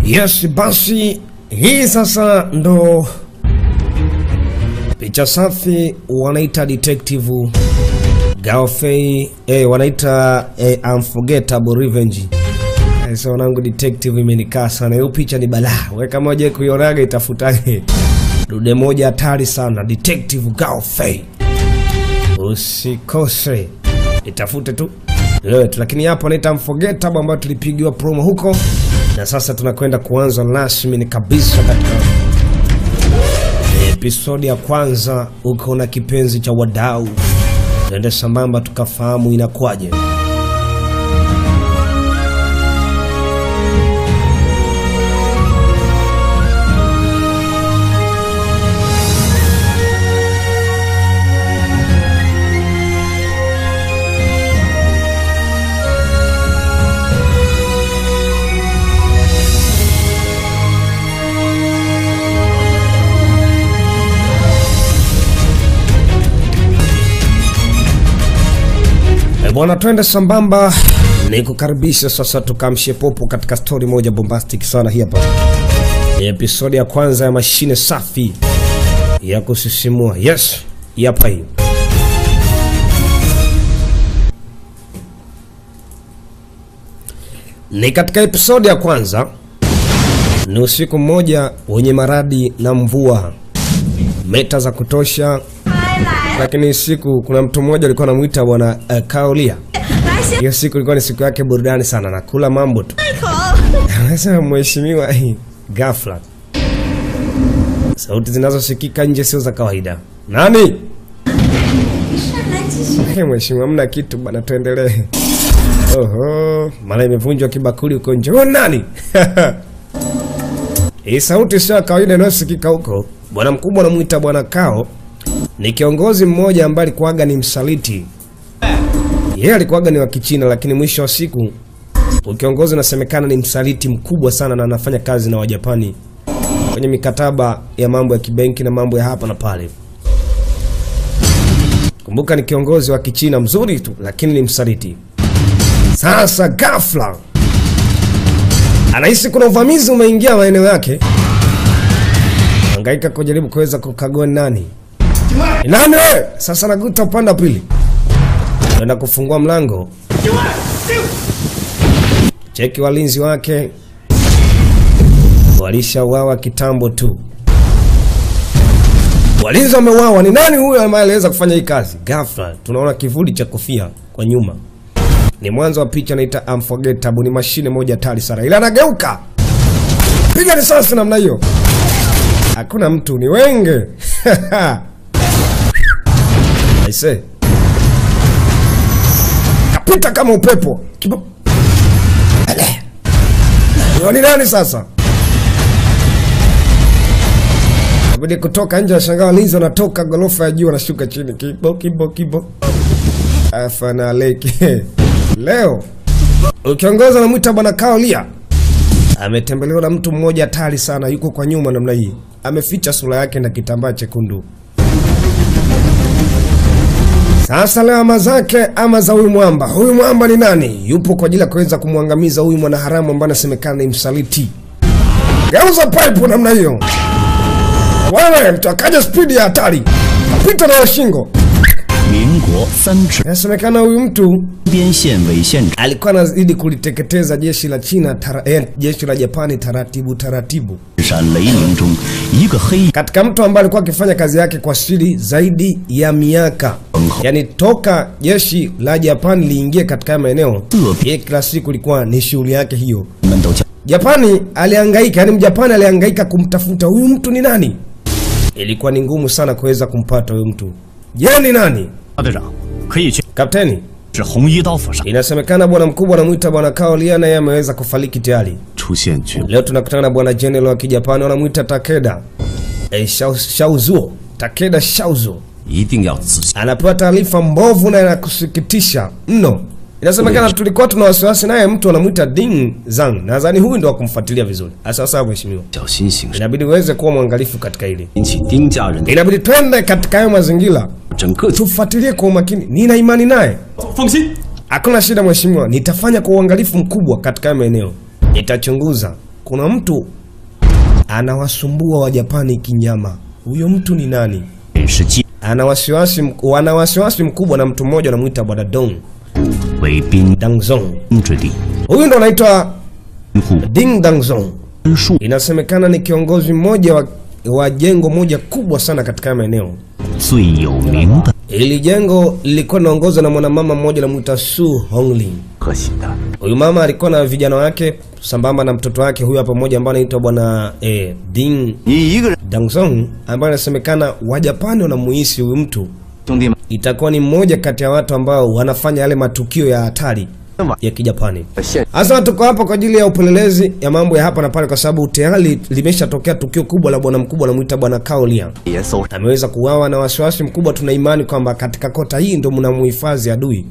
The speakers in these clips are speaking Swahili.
Yes, basi hii sasa ndo picha safi wanaita Detective Gao Fei, wanaita Unforgettable Revenge. So wanangu, detective imenikaa sana. Hiyo picha ni balaa. Wewe kama uje kuionaga itafutaje. Dude moja hatari sana, Detective Gao Fei. Usikose. Itafute tu. Leo lakini hapo wanaita Unforgettable ambayo tulipigiwa promo huko. Na sasa tunakwenda kuanza rasmi kabisa katika episode ya kwanza. Uko na kipenzi cha wadau. Tuende sambamba tukafahamu inakuwaje. Bwana, twende sambamba, nikukaribisha sasa tukamshe popo katika story moja bombastic sana hii hapa. Episode ya kwanza ya mashine safi ya kusisimua. Yes, hapa hii. Ni katika episode ya kwanza. Ni usiku mmoja wenye maradi na mvua, meta za kutosha. Lakini siku kuna mtu mmoja alikuwa anamuita bwana Kaolia. Hiyo siku ilikuwa ni siku yake burudani sana na kula mambo tu. Anasema mheshimiwa, ghafla sauti zinazosikika nje sio za kawaida. Nani? Mheshimiwa, hamna kitu bwana, tuendelee. Oho, mara imevunjwa kibakuli huko nje. Wewe nani? Hii sauti sio kawaida inayosikika huko. Bwana mkubwa anamuita bwana Kao. Ni kiongozi mmoja ambaye alikuwaga ni msaliti. Yeye alikuwaga ni wa Kichina, lakini mwisho wa siku kiongozi unasemekana ni msaliti mkubwa sana na anafanya kazi na Wajapani kwenye mikataba ya mambo ya kibenki na mambo ya hapa na pale. Kumbuka ni kiongozi wa Kichina mzuri tu, lakini ni msaliti. Sasa ghafla anahisi kuna uvamizi umeingia maeneo yake. Hangaika kujaribu kuweza kukagua nani. Nani wewe? Sasa nakuta upande wa pili. Naenda kufungua mlango. Cheki walinzi wake walishauawa kitambo tu. Walinzi wameuawa. Ni nani huyo ambaye aliweza kufanya hii kazi? Ghafla tunaona kivuli cha kofia kwa nyuma. Ni mwanzo wa picha naita Unforgettable. Ni mashine moja hatari sana. Ila anageuka. Piga risasi namna hiyo. Hakuna mtu, ni wenge. I say. Kapita kama upepo. Ni nani sasa? Abidi kutoka nje, ashangaa walinzi wanatoka gorofa ya juu wanashuka chini. Kibo kibo kibo. Afana leke. Leo ukiongoza na mwita bwana Kaolia. Ametembelewa na mtu mmoja hatari sana, yuko kwa nyuma namna hii. Ameficha sura yake na kitambaa chekundu. Sasa leo ama zake ama za huyu mwamba. Huyu mwamba ni nani? Yupo kwa ajili ya kuweza kumwangamiza huyu mwanaharamu ambaye anasemekana ni msaliti. Geuza pipe namna hiyo. Wewe mtu akaja speed ya hatari. Kapita na shingo. Inasemekana huyu mtu alikuwa anazidi kuliteketeza jeshi la China, jeshi la Japani taratibu taratibu. Katika mtu ambaye alikuwa akifanya kazi yake kwa siri zaidi ya miaka. Yani toka jeshi la Japani liingie katika maeneo, yeye kila siku ilikuwa ni shughuli yake hiyo. Japani alihangaika, yani Mjapani alihangaika kumtafuta huyu mtu ni nani. Ilikuwa ni ngumu sana kuweza kumpata huyu mtu. Je, ni nani? Kapteni, inasemekana bwana mkubwa anamuita bwana Kaolia na yeye ameweza kufariki tayari. Leo tunakutana na bwana general wa Kijapani wanamuita Takeda Shauzuo. Takeda Shauzuo anapewa taarifa mbovu na inakusikitisha mno. Inasemekana tulikuwa tuna wasiwasi naye mtu anamuita Ding Zhang. Nadhani huyu ndo akumfuatilia vizuri. Sasa mheshimiwa, inabidi uweze kuwa mwangalifu katika hili. Inabidi twende katika hayo mazingira, tufuatilie kwa umakini. Nina imani naye. Hakuna shida mheshimiwa, nitafanya kwa uangalifu mkubwa katika hayo maeneo. Nitachunguza. Kuna mtu anawasumbua wa Japani kinyama. Huyo mtu ni nani? Ana wasiwasi mkubwa na mtu mmoja anamuita Bwana Dong Dangzong. Huyu ndo anaitwa Ding Dangzong. Inasemekana ni kiongozi mmoja wa jengo moja kubwa sana katika maeneo. Hili jengo lilikuwa linaongozwa na mwanamama mmoja anamuita Su Hongling. Huyu mama alikuwa na vijana wake sambamba na mtoto wake huyu hapa mmoja ambaye anaitwa Bwana Ding Dangzong, ambaye anasemekana Wajapani wanamuhisi huyu mtu itakuwa ni mmoja kati ya watu ambao wanafanya yale matukio ya hatari ya Kijapani. Sasa tuko hapa kwa ajili ya upelelezi ya mambo ya hapa na pale, kwa sababu tayari limeshatokea tukio kubwa la bwana mkubwa anamuita Bwana Kaolia. Ameweza kuuawa na wasiwasi mkubwa, tuna imani kwamba katika kota hii ndio mnamuhifadhi adui.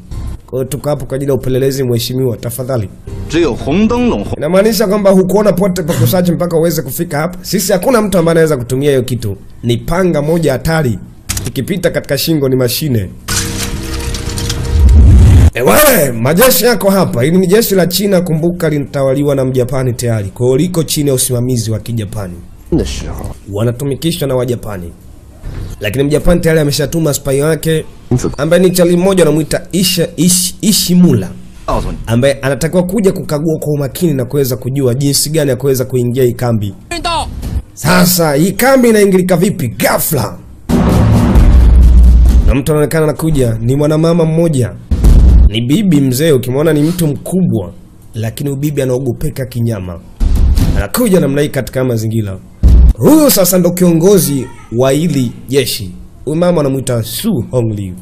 Kwa hiyo tuko hapo kwa ajili ya upelelezi mheshimiwa, tafadhali. Inamaanisha kwamba hukuona pote pa kusearch mpaka uweze kufika hapa. Sisi hakuna mtu ambaye anaweza kutumia hiyo kitu. Ni panga moja hatari. Ikipita katika shingo ni mashine. Ewe, majeshi yako hapa. Hili ni jeshi la China, kumbuka linatawaliwa na Mjapani tayari. Kwa hiyo liko chini ya usimamizi wa Kijapani. Wanatumikishwa na Wajapani. Lakini Mjapani tayari ameshatuma spy wake ambaye ni chali mmoja anamuita Ishimura, ambaye anatakiwa kuja kukagua kwa umakini na kuweza kujua jinsi gani ya kuweza kuingia hii kambi. Sasa hii kambi inaingilika vipi? Ghafla na mtu anaonekana anakuja, ni mwanamama mmoja. Ni bibi mzee, ukimwona ni mtu mkubwa, lakini ubibi anaogopeka kinyama. Anakuja namna hii katika mazingira. Huyu sasa ndo kiongozi wa hili jeshi. Huyu mama anamuita Su Hongli.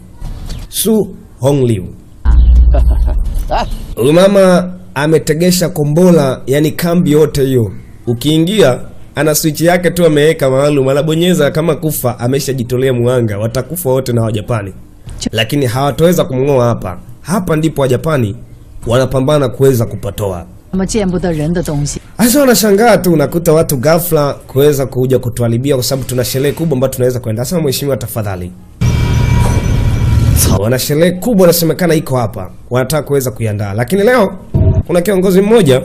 Su Hongli. Huyu mama ametegesha kombola, yani kambi yote hiyo. Ukiingia ana switch yake tu ameweka maalum, anabonyeza kama kufa ameshajitolea muhanga, watakufa wote na Wajapani. Lakini hawatoweza kumngoa hapa. Hapa ndipo Wajapani wanapambana kuweza kupatoa. Sasa wanashangaa tu, unakuta watu ghafla kuweza kuja kutuharibia kwa sababu tuna sherehe kubwa ambayo tunaweza kwenda. Sasa mheshimiwa tafadhali. Wana sherehe kubwa inasemekana iko hapa. Wanataka kuweza kuiandaa. Lakini leo kuna kiongozi mmoja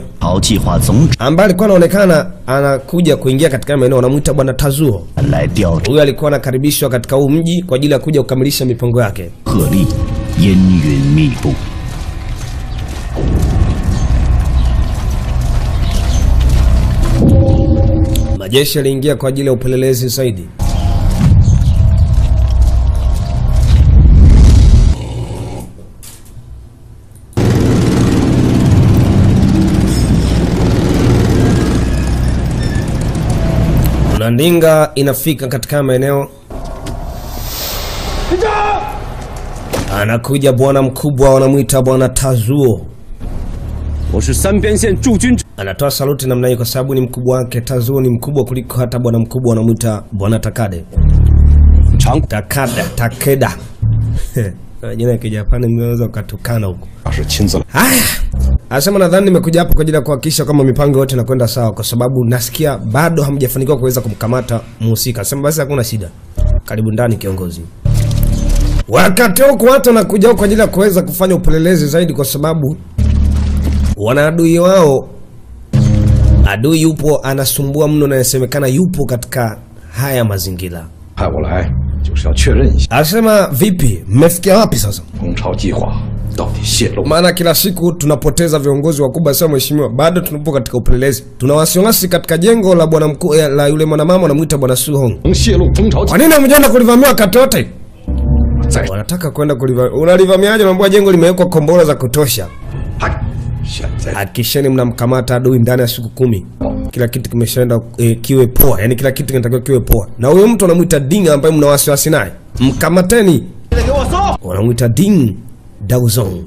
ambaye alikuwa anaonekana anakuja kuingia katika maeneo, anamuita Bwana Tazuo. Huyu alikuwa anakaribishwa katika huu mji kwa ajili ya kuja kukamilisha mipango yake. Majeshi yaliingia kwa ajili ya upelelezi zaidi. Ndinga inafika katika maeneo. Anakuja bwana mkubwa wanamuita Bwana Tazuo. Anatoa saluti namna hiyo kwa sababu ni mkubwa wake. Tazuo ni mkubwa kuliko hata bwana mkubwa wanamuita Bwana Takade. Takada, Takeda. Jina ya Kijapani mnaweza kutukana huko. Haya. Anasema nadhani nimekuja hapo kwa ajili ya kuhakikisha kama mipango yote inakwenda sawa, kwa sababu nasikia bado hamjafanikiwa kuweza kumkamata mhusika. Anasema basi hakuna shida. Karibu ndani kiongozi. Wakati huko watu wanakuja huko kwa ajili ya kuweza kufanya upelelezi zaidi, kwa sababu wana adui wao. Adui yupo anasumbua mno na inasemekana yupo katika haya mazingira. Anasema vipi? Mmefikia wapi sasa? Maana kila siku tunapoteza viongozi wakubwa. Sasa mheshimiwa, bado tunapo katika upelelezi. Tuna wasiwasi katika jengo la bwana mkuu la yule mwanamama anamuita Bwana Su Hong. Kwa nini hamjaenda kulivamia wakati wote? Wanataka kwenda kulivamia. Unalivamiaje? Mambo jengo limewekwa kombora za kutosha. Hakikisheni mnamkamata adui ndani ya siku 10. Kila kitu kimeshaenda kiwe poa. Yaani kila kitu kinatakiwa kiwe poa. Na huyo mtu anamuita Ding ambaye mna wasiwasi naye, mkamateni. Wanamuita Ding Daozong.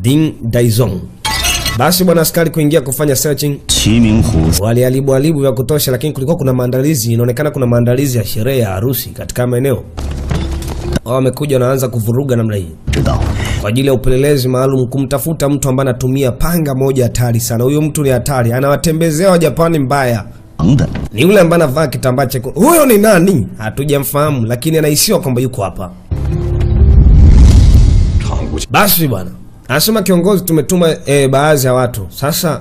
Ding Daizong. Basi bwana askari kuingia kufanya searching. Waliharibu haribu vya kutosha, lakini kulikuwa kuna maandalizi, inaonekana kuna maandalizi ya sherehe ya harusi katika maeneo. Wao wamekuja wanaanza kuvuruga namna hii kwa ajili ya upelelezi maalum kumtafuta mtu ambaye anatumia panga moja hatari sana. Huyo mtu ni hatari, anawatembezea wa Japani mbaya. Ni yule ambaye anavaa kitambaa chekundu. Huyo ni nani? Hatujamfahamu, lakini anahisiwa kwamba yuko hapa. Basi bwana, anasema kiongozi, tumetuma baadhi ya watu. Sasa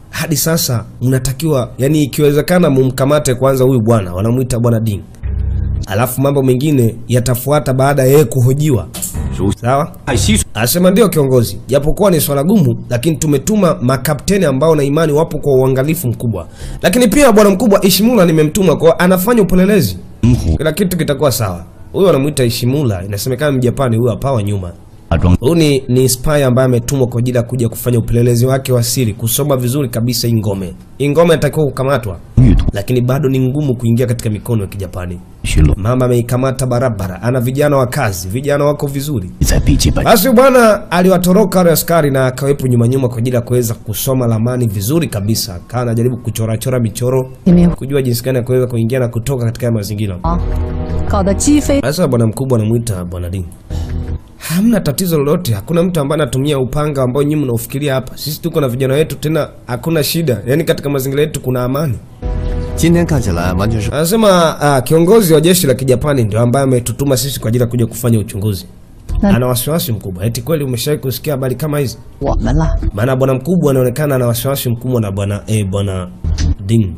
Hadi sasa mnatakiwa, yani ikiwezekana mumkamate kwanza huyu bwana, wanamuita bwana Ding. Alafu mambo mengine yatafuata baada ya yeye kuhojiwa. Sawa? Anasema ndio kiongozi, japokuwa ni swala gumu, lakini tumetuma makapteni ambao na imani wapo kwa uangalifu mkubwa. Lakini pia bwana mkubwa Ishimura nimemtuma kwa anafanya upelelezi. Kila kitu kitakuwa sawa. Huyu anamuita Ishimura, inasemekana Mjapani huyu hapa wa nyuma. Huyu ni spy ambaye ametumwa kwa ajili ya kuja kufanya upelelezi wake wa siri, kusoma vizuri kabisa hii ngome. Hii ngome inatakiwa kukamatwa, lakini bado ni ngumu kuingia katika mikono ya Kijapani. Mama ameikamata barabara, ana vijana wa kazi, vijana wako vizuri. Basi bwana aliwatoroka wale askari na akawepo nyuma nyuma kwa ajili ya kuweza kusoma ramani vizuri kabisa. Kana anajaribu kuchora chora michoro, kujua jinsi gani ya kuweza kuingia na kutoka katika mazingira. Sasa bwana mkubwa anamuita bwana Ding. Hamna tatizo lolote, hakuna mtu ambaye anatumia upanga ambao nyinyi mnaofikiria hapa. Sisi tuko na vijana wetu, tena hakuna shida. Yaani katika mazingira yetu kuna amani. Anasema kiongozi wa jeshi la Kijapani ndio ambaye ametutuma sisi kwa ajili ya kuja kufanya uchunguzi. Ana wasiwasi mkubwa. Eti kweli umeshawahi kusikia habari kama hizi? Maana bwana mkubwa anaonekana ana wasiwasi mkubwa na bwana bwana Ding.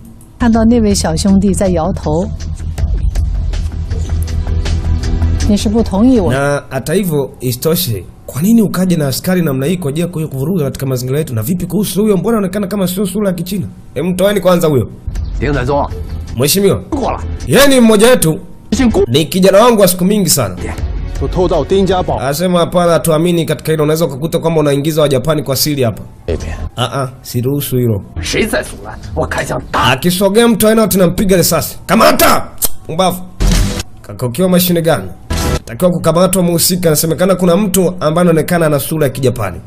Na hata hivyo isitoshe, kwa nini ukaje na askari namna hii kwa ajili ya kuvuruga katika mazingira yetu? Na vipi kuhusu huyo, mbona anaonekana kama sio sura ya Kichina? Hem, toeni kwanza huyo. Mheshimiwa, yeye ni mmoja wetu, ni kijana wangu wa siku mingi sana. Anasema hapana, tuamini katika hilo. Unaweza kukuta kwamba unaingiza wa Japani kwa siri hapa. Siruhusu hilo. Akisogea mtu aina tunampiga risasi. Kamata! Pumbavu. Kakokiwa mashine gani? Takiwa kukamatwa mhusika. Anasemekana kuna mtu ambaye anaonekana ana sura ya Kijapani.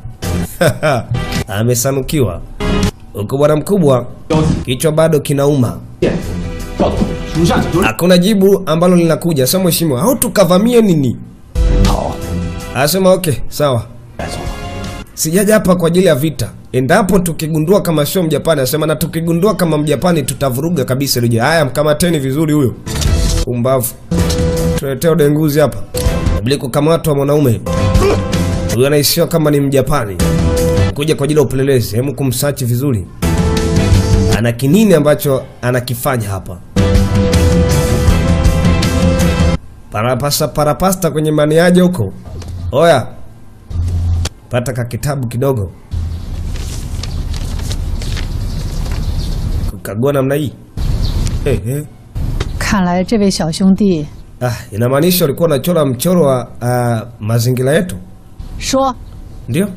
Amesanukiwa. Uko bwana mkubwa, kichwa bado kinauma. Hakuna jibu ambalo linakuja. Sasa mheshimiwa, au tukavamie nini? Anasema okay, sawa. Sijaja hapa kwa ajili ya vita. Endapo tukigundua kama sio Mjapani, anasema na tukigundua kama Mjapani tutavuruga kabisa ile. Haya, mkamateni vizuri huyo. Pumbavu. Tuletee udenguzi hapa. Bila kukamatwa mwanaume. Huyo anaisiwa kama ni Mjapani. Kuja kwa ajili ya upelelezi, hebu kumsearch vizuri. Ana kinini ambacho anakifanya hapa? Parapasa parapasta kwenye maniaje huko. Oya. Pata ka kitabu kidogo. Kukagua namna hii. Inamaanisha ulikuwa unachora mchoro wa mazingira yetu? Ndio?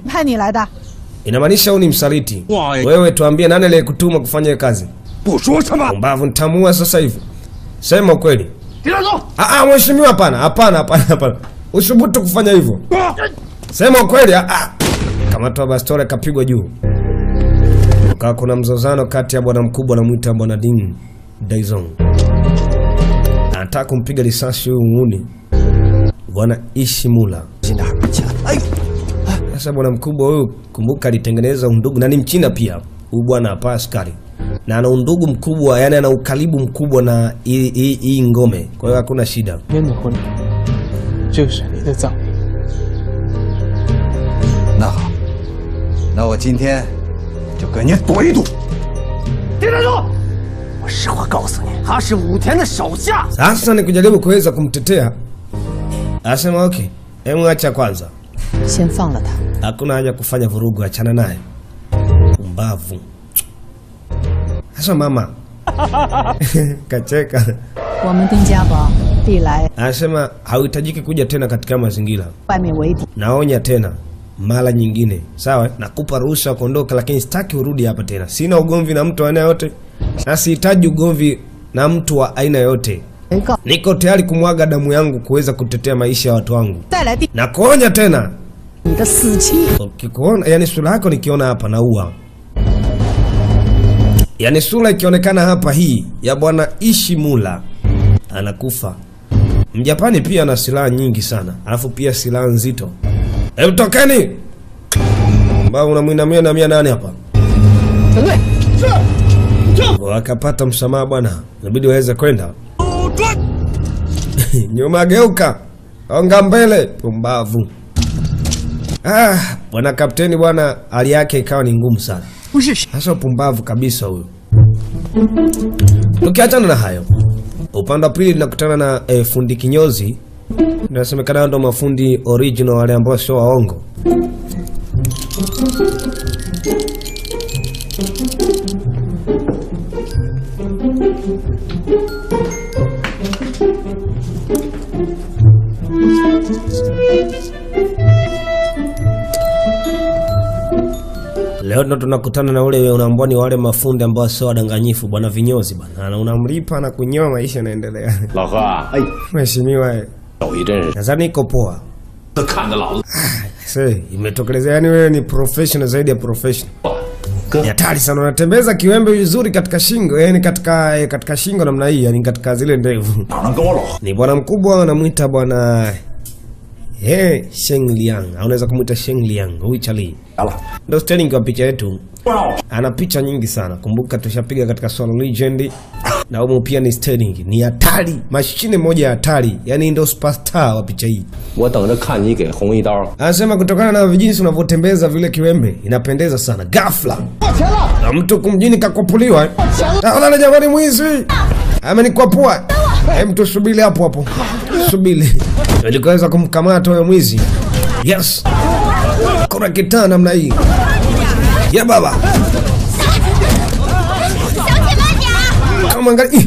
Inamaanisha huyu ni msaliti. Wewe tuambie nani aliyekutuma kufanya hiyo kazi? Mbavu nitamua sasa hivi. Sema ukweli. Mheshimiwa, hapana, hapana, hapana, hapana. Usithubutu kufanya hivyo. Sema ukweli. Kamatwa bastola kapigwa juu. Kwa kuna mzozano kati ya bwana mkubwa na muita bwana Ding Daizong. Anataka kumpiga risasi huyu muuni bwana Ishimura. Sasa bwana mkubwa huyu, kumbuka alitengeneza undugu na ni Mchina pia. Huyu bwana hapa askari. Na ana undugu mkubwa, yani ana ukaribu mkubwa na hii ngome. Kwa hiyo hakuna shida. Sasa ni kujaribu kuweza kumtetea. Anasema okay, hebu acha kwanza. Hakuna haja kufanya vurugu, achana naye. Pumbavu. Sasa mama kacheka. Anasema hauhitajiki kuja tena katika mazingira. Naonya tena mara nyingine. Sawa? Nakupa ruhusa kuondoka, lakini sitaki urudi hapa tena. Sina ugomvi na mtu aina yote. Na sihitaji ugomvi na mtu wa aina yote. Niko tayari kumwaga damu yangu kuweza kutetea maisha ya watu wangu. Na kuonya tena. Ukikuona, yani sura yako nikiona hapa naua. Yani sura ikionekana hapa hii ya bwana Ishimura anakufa. Mjapani pia ana silaha nyingi sana, alafu pia silaha nzito. Hebu tokeni. Mbona unamwinamia na mia nane hapa? Wakapata msamaha bwana, inabidi waweze kwenda. Nyuma geuka, onga mbele, pumbavu. Bwana kapteni bwana, hali yake ikawa ni ngumu sana. Sasa pumbavu kabisa huyo. Tukiachana na hayo, upande wa pili tunakutana na fundi kinyozi. Inasemekana ndo mafundi original wale ambao sio waongo. Leo ndo tunakutana na ule unaambua ni wale mafundi ambao sio wadanganyifu bwana, vinyozi bwana. Unamlipa na kunyoa, maisha yanaendelea. Mheshimiwa, nadhani iko poa. Sasa imetokelezea, yani wewe ni professional zaidi ya professional. Ni hatari sana, unatembeza kiwembe vizuri katika shingo, yani katika shingo namna hii, yani katika zile ndevu. Ni bwana mkubwa anamuita bwana Sheng Liang. Unaweza kumuita Sheng Liang, huyu chali. Ndio sterling kwa picha yetu. Ana picha nyingi sana. Kumbuka tushapiga katika Solo Legend na humo pia ni sterling. Ni hatari, mashine moja ya hatari. Yaani ndio superstar wa picha hii. Anasema kutokana na vijinsi unavyotembeza vile kiwembe, inapendeza sana. Ghafla na mtu kumjini kakwapuliwa. Tafadhali jamani, mwizi amenikwapua. Hem, tusubiri hapo hapo. Subiri. Ilikaweza kumkamata huyo mwizi. Yes. Kuna kitaa namna hii. Ya baba. Kama angalia.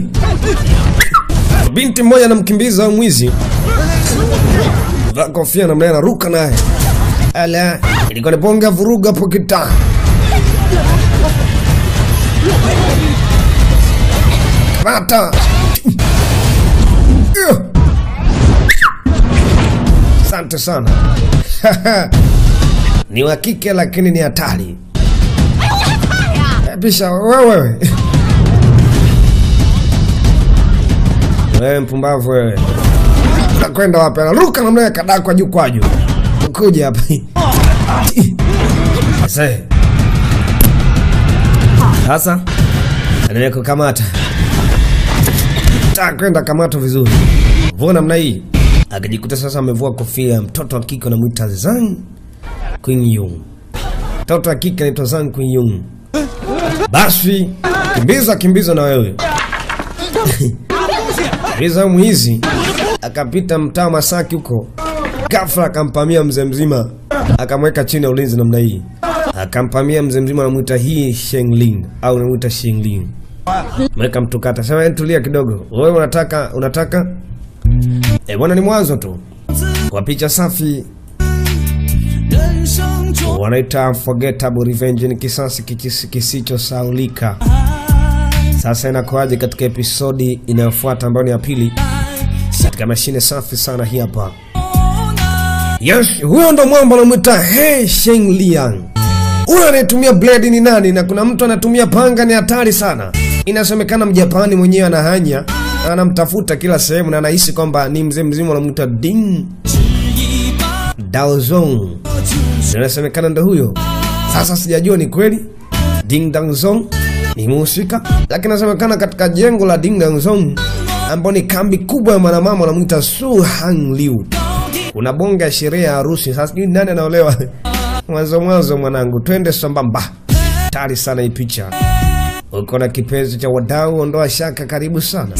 Binti mmoja anamkimbiza huyo mwizi. Kofia namna hii anaruka naye. Ala, ilikuwa ni bonga vuruga hapo kitaa. Kamata. Asante sana. Ni wa kike lakini ni hatari. Pisha wewe. Wewe mpumbavu wewe. Unakwenda wapi? Anaruka namna ya kadakwa juu kwa juu. Kuja hapa. Sasa. Sasa nimekukamata. Kwenda kamata vizuri. Vua namna hii. Akajikuta sasa amevua kofia. Mtoto wa kike anamuita Zhang Qingyun. Mtoto wa kike anaitwa Zhang Qingyun. Basi kimbiza kimbiza na wewe. Kimbiza mwizi. Akapita mtaa Masaki huko. Ghafla akampamia mzee mzima. Akamweka chini ya ulinzi namna hii. Akampamia mzee mzima anamuita hii Shengling au anamuita Shengling. Mweka mtukata. Sema tulia kidogo. Wewe unataka bwana ni mwanzo tu. Kwa picha safi wanaita unforgettable revenge, ni kisasi kisichosahaulika. Sasa inakuaje katika episodi inayofuata ambayo ni ya pili katika mashine safi sana hii hapa. Yes, huyo ndo mwamba anamuita He Sheng Liang. Huyo anayetumia blade ni nani? Na kuna mtu anatumia panga, ni hatari sana. Inasemekana Mjapani mwenyewe anahanya, anamtafuta kila sehemu na anahisi kwamba ni mzee mzima anamuita Ding Daozong. Inasemekana ndo huyo. Sasa sijajua ni kweli Ding Daozong ni mhusika, lakini inasemekana katika jengo la Ding Daozong ambao ni kambi kubwa ya mwanamama anamuita Su Hang Liu, kuna bonga ya sherehe ya harusi. Sasa sijui nani anaolewa. Mwanzo mwanzo mwanangu, twende sambamba. Tari sana hii picha. Uko na kipenzi cha wadau, ondoa shaka, karibu sana.